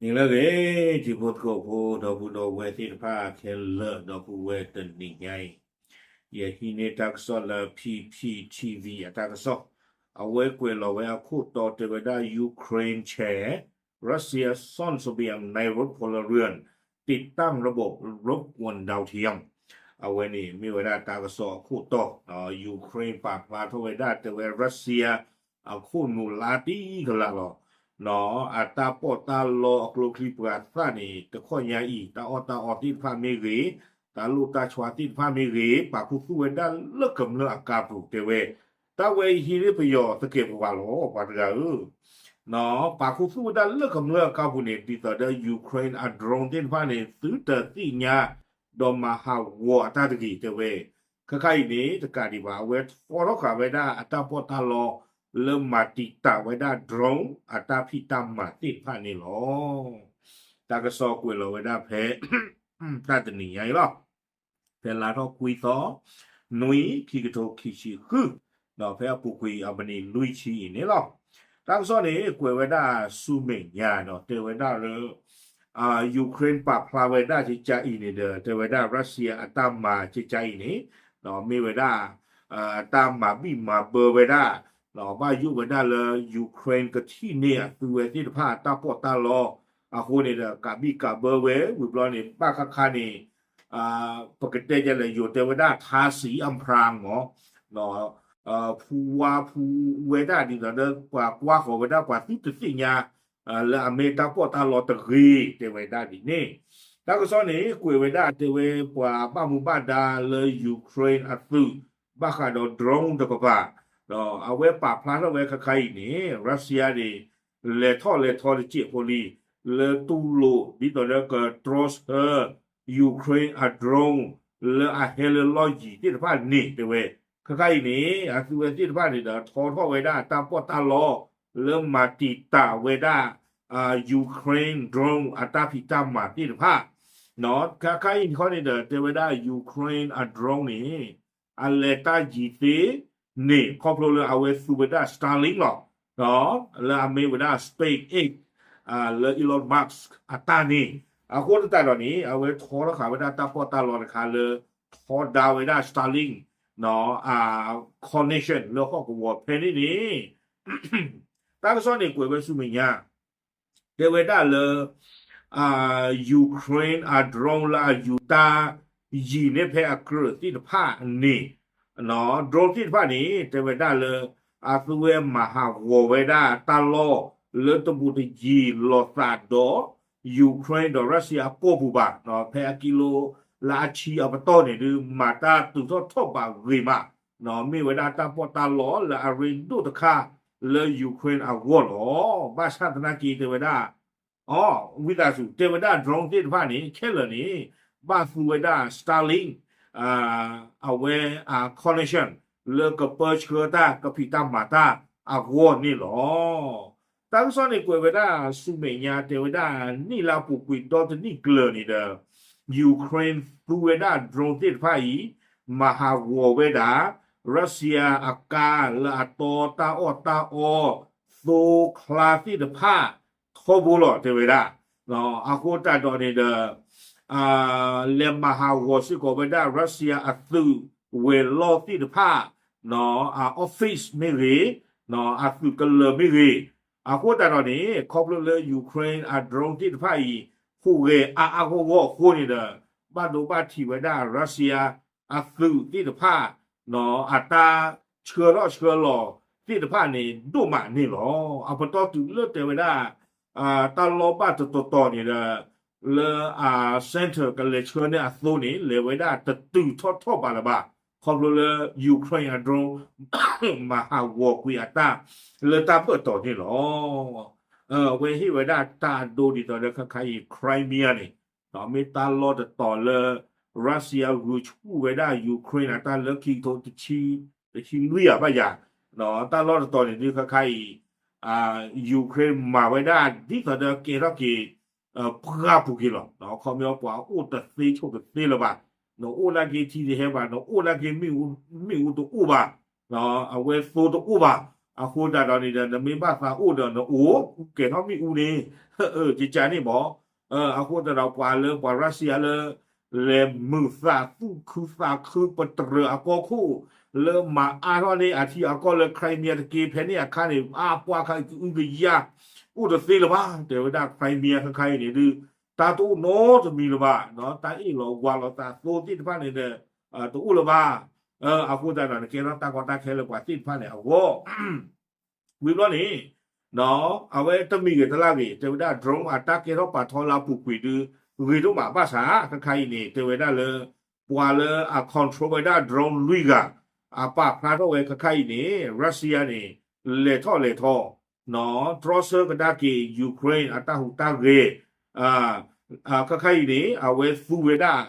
နံၤလၢအဂ့ၤ, တံၤဖိသကိးဖိ ဒီပုၢ်ဒီဝဲၢ်သ့ၣ်တဖၣ်ခဲလၢာ် ဒီပုၢ်ဝဲၢ်တနံၤညါအံၤ, ယဟံးန့ၢ်တၢ်ကစီၣ်လၢ P P T V အတၢ်ကစီၣ်, အဝဲကွဲးလီၤဝဲအခိၣ်တီတဲဝဲဒၣ် Ukraine chair Russia ซ่อนเสบียงในรถพลเรือน ติดตั้งระบบรบกวนดาวเทียม အဝဲန့ၣ်မ့ၢ်ဝဲဒၣ်တၢ်ကစီၣ်အခိၣ်တီ, Ukraine ပာ်ဖျါထီၣ်ဝဲဒၣ်တဲဝဲ Russia အခိၣ်နူာ်လါတံၢ်ကလာ်လီၤ. အတၢ်ပီးတၢ်လီအကျိချံပှၤသၣ်န့ၣ် တခီညါအံၤ တၢ်အီၣ်တၢ်အီသ့ၣ်တဖၣ်မ့ၢ်ဂ့ၤ, တၢ်လိၣ်တၢ်ဆှါသ့ၣ်တဖၣ်မ့ၢ်ဂ့ၤ, ပာ်ခူသူၣ်ဝဲဒၣ်လၢကမျၢၢ်အကါပူၤတဲဝဲ, တၢ်ဝဲအံၤဟံးန့ၢ်ပယီၤသကဲးပဝးလီၤ ပှၤတဂၤဧၢ ပာ်ခူသူၣ်ဝဲဒၣ်လၢကမျၢၢ်အကါပူၤန့ၣ် ဒ်သိးဒီး Ukraine အ drone သ့ၣ်တဖၣ်န့ၣ် သုတသ့ၣ်ညါ ဒီးမၤဟးဂီၤအတၢ်တဂ့ၤတဲဝဲ, ခဲခါအံၤန့ၣ် တကးဒံးဘၣ် အဝဲထီထီၣ်ဃာ်ဝဲဒၣ်အတၢ်ပီးတၢ်လီ လၢမၤတံာ်တာ်ဝဲဒၣ် drone အတၢ်ဖံးတၢ်မၤသ့ၣ်တဖၣ်န့ၣ်လီၤ. တၢ်ကစီၣ်ကွဲးလီၤဝဲဒၣ်ဖဲ တၢ်တနံၤညါအံၤလီၤ. ဖဲလါထီၣ်ခွံသီ နွံ ခံကထိခံဆံဃု, ဒီးဖဲအပူၤကွံာ်အမံးနံးလွံၢ်ဆံအံၤန့ၣ်လီၤ. တၢ်ကစီၣ်န့ၣ် ကွဲးဝဲဒၣ်ဆူမဲာ်ညါဒီး တဲဝဲဒၣ်လၢ Ukraine ပာ်ဖျါဝဲဒၣ်ကကါအံၤန့ၣ်ဒီး တဲဝဲဒၣ် Russia အတၢ်မၤကကါအံၤန့ၣ် မ့ၢ်ဝဲဒၣ် တၢ်မၤဘံၣ်မၤဘၢဝဲဒၣ် ဘၣ်ယိၣ်ဝဲဒၣ်လၢ Ukraine ကထံၣ်န့ၢ်အသုဝဲသ့ၣ်တဖၣ်အတၢ်ပီးတၢ်လီ, အဃိန့ၣ်ဒီး ကးဘံၣ်ကးဘၢဝဲ ဝံၤဘျီန့ၣ် ဘၣ်ဃးခါန့ၣ် ပကတဲဒ်လဲၣ် ယိၤတဲဝဲဒၣ် ထါစံအဖရၣ်မး ဖူဝါဖူဝဲဒၣ်ဒ်သိးဒီး ပှၤကွၢ်ဃီၤဝဲဒၣ်ပှၤသုတသ့ၣ်ညါ လၢအမ့ၢ်တၢ်ပီးတၢ်လီတဂ့ၤ တဲဝဲဒၣ်ဒ်န့ၣ်, တၢ်ကစီၣ်န့ၣ် ကွဲးဝဲဒၣ်တဲဝဲ ပှၤဘၣ်မူဘၣ်ဒါလၢ Ukraine အသုး ဘၣ်ဃးဒီး drone တကပၤ, ဒီးအဝဲပာ်ဖျါထီၣ်ဝဲခဲခါအံၤန့ၣ် Russia န့ၣ် လဲၤထီၣ်လဲၤထီတစဲးဖိလံ လၢတူၢ်လိာ် ဒ်သိးဒီးကတြီဆၢ Ukraine အ drone လၢအဟဲလၢလီၢ်ယံၤသ့ၣ်တဖၣ်န့ၣ်တဲဝဲ, ခဲခါအံၤန့ၣ် အသုဝဲသ့ၣ်တဖၣ်န့ၣ်ဒီး ထီထီၣ်ဝဲဒၣ်အတၢ်ပီးတၢ်လီ လၢမၤတံာ်တာ်ဝဲဒၣ် Ukraine drone အတၢ်ဖံးတၢ်မၤသ့ၣ်တဖၣ်, ခဲခါအံၤန့ၣ်ခီန့ၣ်ဒီး တဲဝဲဒၣ် Ukraine အ drone န့ၣ် အလဲၤတၢ်ယံၤသ့န့ၣ် ခီဖျိလၢအဝဲသူဝဲဒၣ် Starlink လီၤ, လၢအမ့ၢ်ဝဲဒၣ် SpaceX လၢ Elon Musk အတၢ်န့ၣ်, အဃိသတးဒီးန့ၣ် အဝဲထီထီၣ်ဃာ်ဝဲဒၣ်တၢ်ပီးတၢ်လီတခါလၢ ထီဒါဝဲဒၣ် Starlink အ connection လၢဟီၣ်ကဝီၤဖဲန့ၣ်န့ၣ် တၢ်ကစီၣ်န့ၣ်ကွဲးဝဲဆူမဲာ်ညါ တဲဝဲဒၣ်လၢ Ukraine အ drone လၢအယူၤတၢ်ယံၤန့ၢ်ဖဲအကြၢးသ့ၣ်တဖၣ်န့ၣ် drone သ့ၣ်တဖၣ်န့ၣ် တဲဝဲဒၣ်လၢ အသုဝဲမၤဟးဂီၤဝဲဒၣ်တၢ်လီၢ် လၢတဘူးတယံၤလိာ်သးဒီး Ukraine ဒီး Russia အကီၢ်ပူၤဘၣ်, ဖဲအကံလိလၢအဆံအပတီၢ်န့ၣ်ဒုး မၤတၢ်တုၤထီၣ်ထီၣ်ဘးဂ့ၤမး, မ့ၢ်ဝဲဒၣ်တၢ်ပီးတၢ်လီလၢအရ့ဒိၣ်တခါ လၢ Ukraine အဂီၢ်လီၤ. ဘၣ်ဆၣ်သနာ်က့တဲဝဲဒၣ် အီ ဝံသးစူၤ တဲဝဲဒၣ် drone သ့ၣ်တဖၣ်န့ၣ် ခဲလၢာ်န့ၣ် ဘၣ်သူဝဲဒၣ် Starlink အဝဲအ connection လၢကပၢဆှၢတၢ်ကဖံးတၢ်မၤတၢ်အဂီၢ်န့ၣ်လီၤ. တၢ်ကစီၣ်န့ၣ်ကွဲးဝဲဒၣ်ဆူမဲာ်ညါ တဲဝဲဒၣ် နံၣ်လၢအပူၤကွံာ်ဒီတနံၣ်ကျၢၤန့ၣ်ဒီး Ukraine သူဝဲဒၣ် drone သ့ၣ်တဖၣ်အံၤ မၤဟးဂီၤဝဲဒၣ် Russia အကါလၢအတီတၢ်အီၣ်တၢ်အီ သိချါသ့ၣ်တဖၣ် ထီဘိလီၤ တဲဝဲဒၣ်. အဃိသတးဒီးန့ၣ်ဒီး လဲၤမၤဟးဂီၤစ့ၢ်ကီးဝဲဒၣ် Russia အသုးဝဲၤလီၢ်သ့ၣ်တဖၣ် အ office မ့ၢ်ဂ့ၤ, အသုးကလၢၤမ့ၢ်ဂ့ၤ, အဃိသတးဒီးန့ၣ် ခီဖျိလၢ Ukraine အ drone သ့ၣ်တဖၣ်အံၤ ဟူးဂဲၤအါအါဂီၢ်ဂီၢ်အဃိန့ၣ်ဒီး ဘၣ်ဒိဘၣ်ထံးဝဲဒၣ် Russia အသုးသ့ၣ်တဖၣ် အတၢ်ဆှၢထီၣ်ဆှၢလီၤသ့ၣ်တဖၣ်န့ၣ် ဒိၣ်မးန့ၣ်လီၤ. အပတီၢ်တုၤလၢတဲဝဲဒၣ် တၢ်လီၢ်ဘၣ်တတီၤတီၤန့ၣ်ဒီး လၢအ center ကလဲၤဆှၢန့ၢ်အသိးန့ၣ် လဲၤဝဲဒၣ်တတုၤထီၣ်ထီၣ်ဘးလၢၤဘၣ်. ခီဖျိလၢ Ukraine အ drone မၤဟးဂီၤကွံာ်အတၢ်လၢတၢ်ဘၢၣ်တီၤန့ၣ်လီၤ. အဝဲဟ့ၣ်ဝဲဒၣ်တၢ်အဒိဒ်သိးဒီးခဲခါအံၤ Crimea န့ၣ် မ့ၢ်တၢ်လီၢ်တတီၤလၢ Russia ဂုာ်ဆူၣ်ဝဲဒၣ် Ukraine အတၢ်လၢခံကထိတဆံ တဆံလွံၢ်အဘၣ်ယၤ, တၢ်လီၢ်တတီၤန့ၣ်ဒုးခဲခါအံၤ Ukraine မၤဝဲဒၣ်ဒ်သိးဒီးကဲထီၣ်က့ၤ ပှၢ်ပူၤက့ၤလီၤ. ခီပညီပှၤအိၣ်တသ့ဆိးတသ့လၢၤဘၣ်, နအိၣ်နာ်က့ထံတဟဲဘၣ်, နအိၣ်နာ်က့မ့ၣ်အူတအိၣ်ဘၣ်, အဝဲသိတအိၣ်ဘၣ်, အဃိသတးဒီးန့ၣ်ဒီး နမ့ၢ်ဘၣ်သးအိၣ်ဒီးနအိၣ် ကဲထီၣ်မ့ၣ်အူန့ၣ် ကကန့ၣ်မး. အဃိသတးဒီးပှၤလၢပှၤ Russia လၢ လဲၤမုာ်သးသူၣ်ခုသးခု ပတြၢၤအကီၢ်ခိၣ် လၢမၤအါထီၣ်န့ၢ်အထံအကီၢ်လၢ Crimea တက့ၢ် ဖဲန့ၣ်အခါန့ၣ် အါပှၤခါအံၤကအုကယၤ အိၣ်တသ့လၢၤဘၣ် တဲဝဲဒၣ် Crimea ခဲခါအံၤန့ၣ်ဒုး တၢ်တအိၣ်နီတမံၤလၢၤဘၣ်, တၢ်အ့ၣ်လိာ်ဝးလိာ်သးသိသ့ၣ်တဖၣ်န့ၣ်ဒီး တအိၣ်လၢၤဘၣ်. အဃိသတးဒီး နကဲထီၣ်တၢ်ကီတၢ်ခဲလၢပှၤသ့ၣ်တဖၣ်န့ၣ်အဂီၢ် ဝံၤဘျီန့ၣ် အဝဲတမံၤဂ့ၤတလၢ်ဂ့ၤ တဲဝဲဒၣ် drone အတၢ်ကဲထီၣ်ပာ်ထီလၢအပူၤကွံာ်ဒုး ဂ့ၤဒိၣ်မးဘၣ်ဆၣ် ခဲခါအံၤန့ၣ် တဲဝဲဒၣ်လၢ ပှၤလၢအ control ဝဲဒၣ် drone လွံၢ်ဂၤ အပာ်ဖျါထီၣ်ဝဲခဲခါအံၤန့ၣ် Russia န့ၣ�် လဲၤထီၣ်လဲၤထီ တြီဆၢကဒါက့ၤ Ukraine အတၢ်ဟူးတၢ်ဂဲၤ ခဲခါအံၤန့ၣ် အဝဲသူဝဲဒၣ်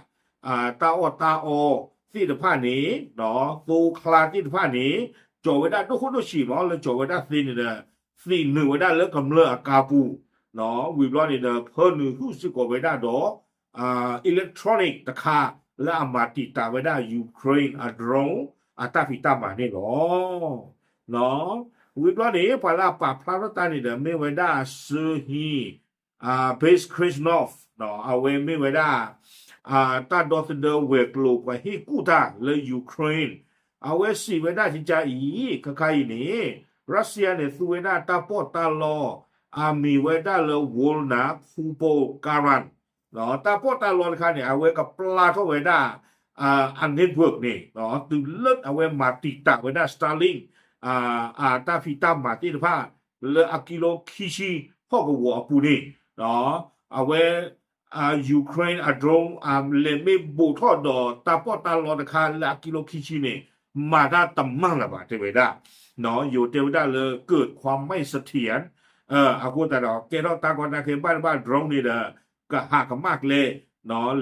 တၢ်အီၣ်တၢ်အီသ့ၣ်တဖၣ်န့ၣ် သိချါသ့ၣ်တဖၣ်န့ၣ် ကၠီၤဝဲဒၣ်ဒိၣ်ခိၣ်ဒိၣ်ဆံးမး လၢကၠီၤဝဲဒၣ်သ့န့ၣ်ဒီး သ့ၣ်နုာ်ဝဲဒၣ်လၢကမျၢၢ်အကါပူၤ ဝံၤဘျီန့ၣ်ဒီး ဖၢနုာ်ဟုၣ်စ့ၢ်ကီးဝဲဒၣ်ဒီး electronic တခါ လၢအမၤတံာ်တာ်ဝဲဒၣ် Ukraine အ drone အတၢ်ဖံးတၢ်မၤန့ၣ်လီၤ. ဝံၤဘျီန့ၣ် ပှၤလၢအပာ်ဖျါထီၣ်တၢ်န့ၣ်ဒီး မ့ၢ်ဝဲဒၣ် Serhiy Bezyknov အဝဲမ့ၢ်ဝဲဒၣ် တၢ်ဒီသဒၢဝဲၤကျိၤပှၤဟ့ၣ်ကူၣ်တၢ်လၢ Ukraine အဝဲစံးဝဲဒၣ်ကကါအံၤ ခဲခါအံၤန့ၣ် Russia န့ၣ် သူဝဲဒၣ်တၢ်ပီးတၢ်လီ အမံၤဝဲဒၣ်လၢ Volna Kupol Garan တၢ်ပီးတၢ်လီတခါန့ၣ် အဝဲကပျၢ်ထီၣ်ဝဲဒၣ် အ network န့ၣ် တုၤလၢအဝဲမၤတံာ်တာ်ဝဲဒၣ် Starlink အတၢ်ဖံးတၢ်မၤသ့ၣ်တဖၣ် လၢအကံလိခံဆံဟီၣ်ကဝီၤအပူၤန့ၣ် အဝဲ Ukraine အ drone အလဲၤမ့ၢ်ဘူးထီၣ်ဒီးတၢ်ပီးတၢ်လီတခါလၢအကံလိခံဆံန့ၣ် မၤတၢ်တမၣ်လၢၤဘၣ် တဲဝဲဒၣ် ယိၤတဲဝဲဒၣ်လၢ เกิดความไม่เสถียร အဃိသတးဒီး ကဲထီၣ်တၢ်ကီတၢ်ခဲဘၣ်တဘၣ် drone န့ၣ်ဒီး ကဟးကမၣ်ကျဲ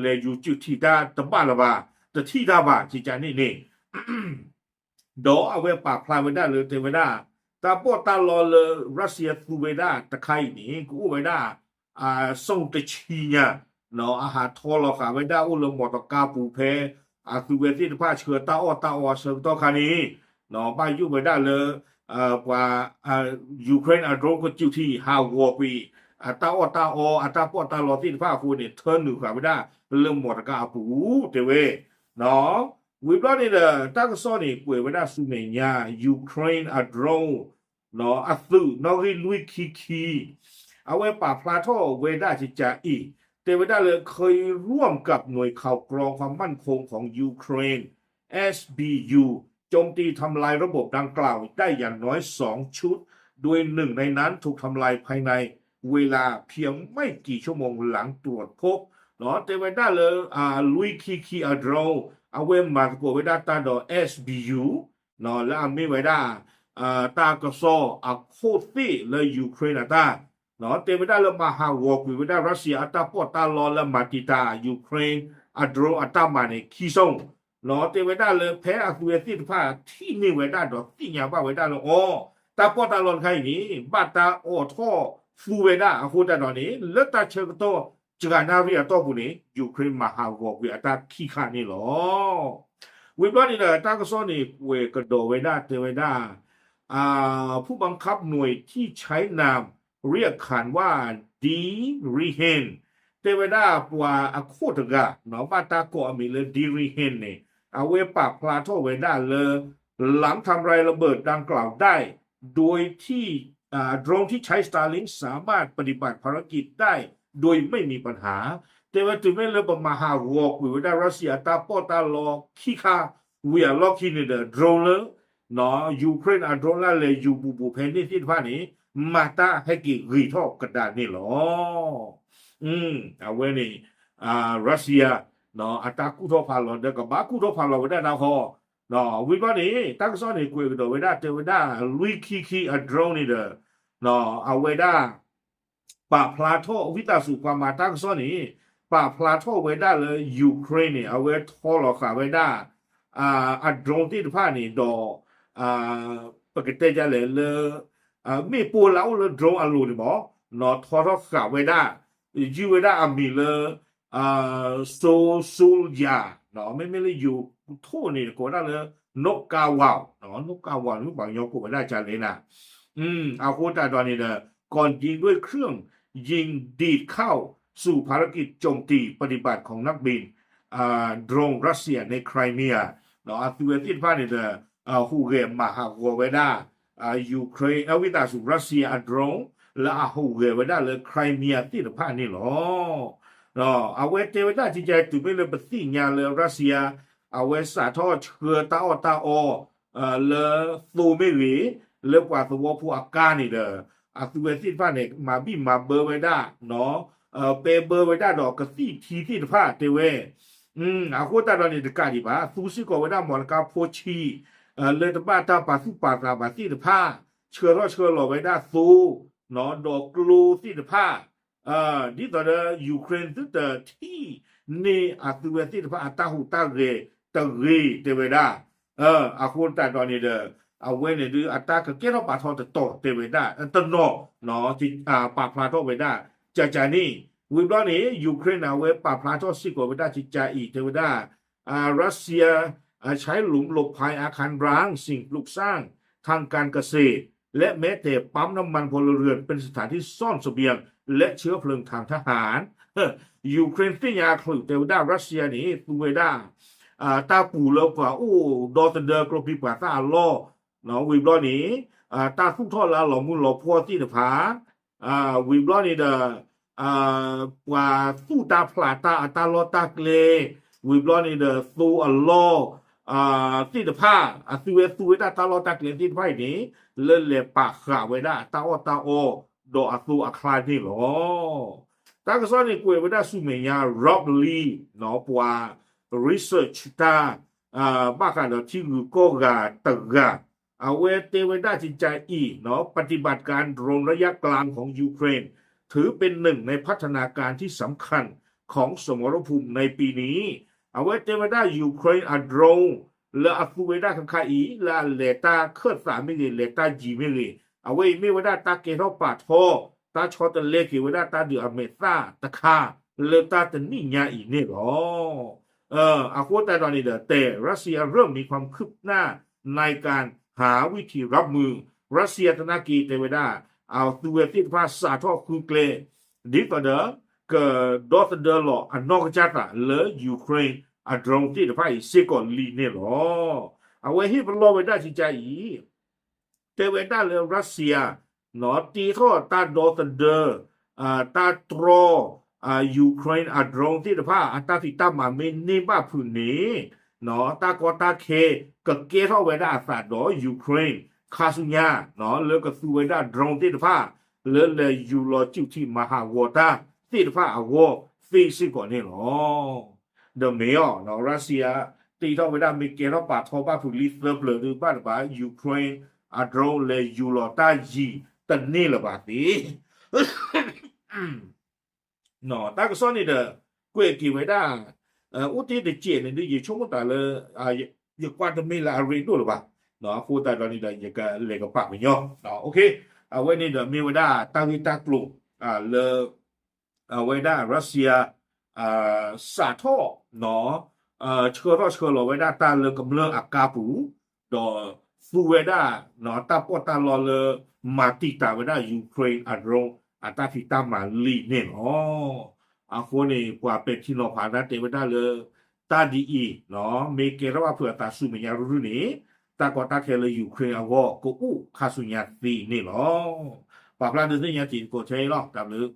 လဲၤယူၤစုးထံးတၢ်တဘၣ်လၢၤဘၣ် တထံၣ်တၢ်ဘၣ် ကကါန့ၣ်န့ၣ် ဒီးအဝဲပာ်ဖျါဝဲဒၣ်လၢတဲဝဲဒၣ် တၢ်ပီးတၢ်လီလၢ Russia သူဝဲဒၣ်တခါအံၤန့ၣ် ကအိၣ်ဝဲဒၣ် အစုတဆံညါ အဟးထီလီၤဃာ်ဝဲဒၣ်အိၣ်လၢမီတကါပူၤဖဲ အသုဝဲသ့ၣ်တဖၣ်ဆှၢတၢ်အီၣ်တၢ်အီအဆၢကတီၢ်ခါန့ၣ် ဘၣ်ယိၣ်ဝဲဒၣ်လၢ ပှၤ Ukraine အ drone ကစုးထံးဟးဂီၤကွံာ် အတၢ်အီၣ်တၢ်အီအတၢ်ပီးတၢ်လီသ့ၣ်တဖၣ်အဃိန့ၣ် ထၢနုာ်ဃာ်ဝဲဒၣ်လၢမီတကါအပူၤ တဲဝဲ ဝံၤဘျီန့ၣ်ဒီး တၢ်ကစီၣ်န့ၣ် ကွဲးဝဲဒၣ်ဆူမဲာ်ညါ Ukraine အ drone အသုးနီၣ်ဂံၢ်လွံၢ်ခံခံ အဝဲပာ်ဖျါထီၣ်ဝဲဒၣ်ကကါအံၤ တဲဝဲဒၣ်လၢ เคยร่วมกับหน่วยข่าวกรองความมั่นคงของยูเครน เอสบียู โจมตีทำลายระบบดังกล่าวได้อย่างน้อยสองชุด โดยหนึ่งในนั้นถูกทำลายภายในเวลาเพียงไม่กี่ชั่วโมงหลังตรวจพบ တဲဝဲဒၣ်လၢ လွံၢ်ခံခံ အ drone အဝဲမၤသကိးဝဲဒၣ်တၢ်ဒီး เอสบียู လၢအမ့ၢ်ဝဲဒၣ် တၢ်ကစီၣ်အခိၣ်သ့ၣ်လၢ Ukraine အတၢ် တဲဝဲဒၣ်လၢမၤဟးဂီၤကွံာ်ဝဲဒၣ် Russia အတၢ်ပီးတၢ်လီလၢမၤတံာ်တာ် Ukraine အ drone အတၢ်မၤန့ၣ် ခံစိ တဲဝဲဒၣ်လၢဖဲအသုဝဲသ့ၣ်တဖၣ်ထံၣ်န့ၢ်ဝဲဒၣ်ဒီးသ့ၣ်ညါဘၣ်ဝဲဒၣ်လၢအီၤ တၢ်ပီးတၢ်လီတခါအံၤန့ၣ် ဘၣ်တၢ်အိးထီၣ်သူဝဲဒၣ်အဃိသတးဒီးန့ၣ် လၢတၢ်ဆၢကတီၢ်စှၤနၣ်ရံၣ်အတီၢ်ပူၤန့ၣ် Ukraine မၤဟးဂီၤကွံာ်အတၢ်ခံခါန့ၣ်လီၤ. ဝံၤဘျီန့ၣ်ဒီး တၢ်ကစီၣ်န့ၣ် ကွဲးကဒီးဝဲဒၣ်တဲဝဲဒၣ် ผู้บังคับหน่วยที่ใช้นามเรียกขานว่า ดีรีเฮน တဲဝဲဒၣ်ပှၤအခိၣ်တဂၤ ဘၣ်တၢ်ကိးအမံၤလၢ ดีรีเฮน န့ၣ် အဝဲပာ်ဖျါထီၣ်ဝဲဒၣ်လၢ หลังทำลายระเบิดดังกล่าวได้ โดยที่ อ่า drone ที่ใช้ Starlink สามารถปฏิบัติภารกิจได้โดยไม่มีปัญหา တဲဝဲတုၤမ့ၢ်လၢပမၤဟးဂီၤကွံာ်ဝဲဒၣ် Russia အတၢ်ပီးတၢ်လီခံခါ ဝံၤအလီၢ်ခံန့ၣ်ဒီး drone လၢ Ukraine အ drone လၢလဲၤယူၤဘူးဘူးဖဲန့ၣ်သ့ၣ်တဖၣ်န့ၣ် မၤတၢ်ဟဲက့ၤဂ့ၤထီၣ်ကဒါန့ၣ်လီၤ. အဝဲန့ၣ် Russia အတၢ်ကူၣ်ထီၣ်ဖးလီၤဒီးကဘၣ်ကူၣ်ထီၣ်ဖးလီၤဝဲဒၣ်တၢ်ဃီ ဝံၤဘျီန့ၣ် တၢ်ကစီၣ်န့ၣ် ကွဲးကဒီးဝဲဒၣ်တဲဝဲဒၣ် လွံၢ်ခံခံ အ drone န့ၣ်ဒီး အဝဲဒၣ် ပာ်ဖျါထီၣ် ဝံသးစူၤ ပှၤမၤတၢ်ကစီၣ်န့ၣ် ပာ်ဖျါထီၣ်ဝဲဒၣ်လၢ Ukraine န့ၣ် အဝဲထီလီၤဃာ်ဝဲဒၣ် အ drone သ့ၣ်တဖၣ်န့ၣ်ဒီး ပကတဲဒ်လဲၣ်လၢ မ့ၣ်ပိၢ်လၢအအိၣ်လၢ drone အလိၤန့ၣ်မး ထီထီၣ်ဃာ်ဝဲဒၣ် ယုၢ်ဝဲဒၣ်အမံၤလၢ Soyuz မ့မ့ၢ်လၢယိၤထိၣ်န့ၣ် ကိးဝဲဒၣ်လၢ นกกาเหว่า นกกาเหว่า မ့ၢ်ပှၤကညီကိးဝဲဒၣ်ကလဲၣ်နၤ အဃိသတးဒီးန့ၣ်ဒီး ก่อนยิงด้วยเครื่องยิงดีดเข้าสู่ภารกิจโจมตีปฏิบัติของนักบิน drone Russia ใน Crimea အသုဝဲသ့ၣ်တဖၣ်န့ၣ်ဒီး ဟူးဂဲၤမၤဟးဂီၤဝဲဒၣ် Ukraine အဝံသးစူၤ Russia အ drone လၢအဟူးဂဲၤဝဲဒၣ်လၢ Crimea သ့ၣ်တဖၣ်န့ၣ်လီၤ. အဝဲတဲဝဲဒၣ်ကကဲ တုၤမ့ၢ်လၢပသ့ၣ်ညါလၢ Russia အဝဲစးထီၣ်ဆှၢတၢ်အီၣ်တၢ်အီ လၢသိမ့ၢ်ဂ့ၤ လၢပှၤသဝီဖိအကါန့ၣ်ဒီး အသုဝဲသ့ၣ်တဖၣ်န့ၣ် မၤဘံၣ်မၤဘၢဝဲဒၣ် ပဲဘၢဝဲဒၣ်ဒီးကသံၣ်ထံသ့ၣ်တဖၣ်တဲဝဲ အဃိသတးဒီးန့ၣ်တကးဒံးဘၣ် သူစ့ၢ်ကီးဝဲဒၣ် မော်တော်ကား ဖိဆံး လၢတဘၣ်တၢ်ပာ်သူၣ်ပာ်သးဘၣ်သ့ၣ်တဖၣ် ဆှၢထီၣ်ဆှၢလီၤဝဲဒၣ်သိ ဒီးကျိသ့ၣ်တဖၣ် ဒ်သိးဒီး Ukraine သုတထံၣ်န့ၢ်အသုဝဲသ့ၣ်တဖၣ်အတၢ်ဟူးတၢ်ဂဲၤတဂ့ၤတဲဝဲဒၣ် အဃိသတးဒီးန့ၣ်ဒီး အဝဲန့ၣ်ဒုးအတၢ်ကကဲထီၣ်ပာ်ထီၣ်တတီၤတဲဝဲဒၣ် တနီၤ ပာ်ဖျါထီၣ်ဝဲဒၣ် ကကန့ၣ် ဝံၤဘျီန့ၣ် Ukraine န့ၣ် အဝဲပာ်ဖျါထီၣ်စ့ၢ်ကီးဝဲဒၣ်ကကအံၤတဲဝဲဒၣ် Russia ใช้หลุมหลบภัยอาคารร้างสิ่งปลูกสร้างทางการเกษตรและแม้แต่ปั๊มน้ำมันพลเรือนเป็นสถานที่ซ่อนเสบียงและเชื้อเพลิงทางทหาร Ukraine သ့ၣ်ညါအချုးတဲဝဲဒၣ် Russia န့ၣ် သူဝဲဒၣ် တၢ်ပူၤလၢပှၤအိၣ်ဒီသဒၢကျိချံမျိာ်သၣ်အလီၢ် ဝံၤဘျီန့ၣ် တၢ်သူၣ်ထီၣ်လၢအလီၤမူလီၤဖှီၣ်သ့ၣ်တဖၣ် ဝံၤဘျီန့ၣ်ဒီး ပှၤသူၣ်တၢ်ဖျးတၢ်အတၢ်လီၢ်တၢ်ကျဲ ဝံၤဘျီန့ၣ်ဒီး သိအလီၢ် သ့ၣ်တဖၣ် အသုဝဲသူဝဲဒၣ်တၢ်လီၢ်တၢ်ကျဲသ့ၣ်တဖၣ်အံၤန့ၣ် လၢလဲၤပာ်ဃာ်ဝဲဒၣ်အတၢ်အီၣ်တၢ်အီ ဒီးအသိအချါန့ၣ်လီၤ. တၢ်ကစီၣ်န့ၣ်ကွဲးဝဲဒၣ်ဆူမဲာ်ညါ Rob Lee ပှၤ research တၢ် ဘၣ်ဃးဒီးထံဂုၤကီၢ်ဂၤတဂၤ အဝဲတဲဝဲဒၣ်ကကအံၤ ปฏิบัติการโดรนระยะกลางของยูเครน ถือเป็นหนึ่งในพัฒนาการที่สำคัญของสมรภูมิในปีนี้ အဝဲတဲဝဲဒၣ် Ukraine အ drone လၢအသူဝဲဒၣ်ခါခါအံၤ လၢအလဲၤတၢ်ခၢၣ်သးမ့ၢ်ဂ့ၤ လဲၤတၢ်ယံၤမ့ၢ်ဂ့ၤ အဝဲအံၤမ့ၢ်ဝဲဒၣ်တၢ်ကဲထီၣ်ပာ်ထီ တၢ်ဆီတလဲက့ၤဝဲဒၣ်တၢ်ဒုးအမဲာ်သၣ်တခါ လၢတၢ်တနံၣ်ညါအံၤန့ၣ်လီၤ. အဃိသတးဒီးန့ၣ်ဒီး တဲ Russia เริ่มมีความคืบหน้าในการหาวิธีรับมือ Russia သနာ်က့တဲဝဲဒၣ် အသုဝဲသ့ၣ်တဖၣ်စးထီၣ်ဃုကျဲ ဒ်သိးဒီး ကဒီသဒၢလီၤအနီၢ်ကစၢ်သးလၢ Ukraine အ drone သ့ၣ်တဖၣ်အံၤစ့ၢ်ကီးလံန့ၣ်လီၤ. အဝဲဟ့ၣ်ပလီၢ်ဝဲဒၣ်ကကအံၤ တဲဝဲဒၣ်လၢ Russia တ့ထီၣ်တၢ်ဒီသဒၢ တၢ်တြီ Ukraine အ drone သ့ၣ်တဖၣ် အတၢ်ဖံးတၢ်မၤမ့ၢ်န့ၢ်ဘၣ်ဖုးန့ၣ် တၢ်ကီတၢ်ခဲကကဲထီၣ်ဝဲဒၣ်အသးဒီး Ukraine ခါဆူညါ လၢကသူဝဲဒၣ် drone သ့ၣ်တဖၣ် လၢလဲၤယူၤလီၤစူးထံးမၤဟးဂီၤတၢ်သ့ၣ်တဖၣ်အဂီၢ် သ့စ့ၢ်ကီးန့ၣ်လီၤ. ဒီးမ့ၢ်အီၤ Russia တ့ထီၣ်ဝဲဒၣ်မ့ၢ်ကဲထီၣ်ပာ်ထီဘၣ်ဖုးလံသၢပျၢၤဒုး ဘၣ်တဘၣ် Ukraine အ drone လဲၤယူၤလီၤတၢ်ယံၤတန့ၢ်လၢၤဘၣ်သ့ တၢ်ကစီၣ်န့ၣ်ဒီး ကွဲးက့ၤဝဲဒၣ် အိၣ်တ့ၢ်တစဲးန့ၣ်ဒုး ယဆိကမိၣ်တၢ်လၢ ယကွၢ်တမ့ၢ်လၢအရ့ဒိၣ်လၢၤဘၣ်. အဃိသတးဒီးန့ၣ်ဒီး ယကလဲၤကပာ်ကညီ အဝဲန့ၣ်ဒီးမ့ၢ်ဝဲဒၣ်တၢ်ဂ့ၢ်တၢ်ကျိၤ လၢ အဝဲဒၣ် Russia စးထီၣ် ဆှၢထီၣ်ဆှၢလီၤဝဲဒၣ်တၢ်လၢကမျၢၢ်အကါပူၤ ဒီးသူဝဲဒၣ် တၢ်ပီးတၢ်လီလၢ မၤတံာ်တာ်ဝဲဒၣ် Ukraine အ drone အတၢ်ဖံးတၢ်မၤလံန့ၣ်လီၤ. အဃိန့ၣ် ပှၤပဲာ်ထံနီၤဖးတၢ်တဲဝဲဒၣ်လၢ တၢ်ဒ်အံၤ မ့ၢ်ကဲထီၣ်ဘၣ်ဖုးအသးဆူမဲာ်ညါရုၢ်န့ၣ် တၢ်ကီတၢ်ခဲလၢ Ukraine အဂီၢ်ကအိၣ်ခါဆူညါသ့န့ၣ်လီၤ. ပာ်ဖျါဒုးသ့ၣ်ညါတံၤသကိးထဲအံၤလီၤ. တၢ်ဘျုး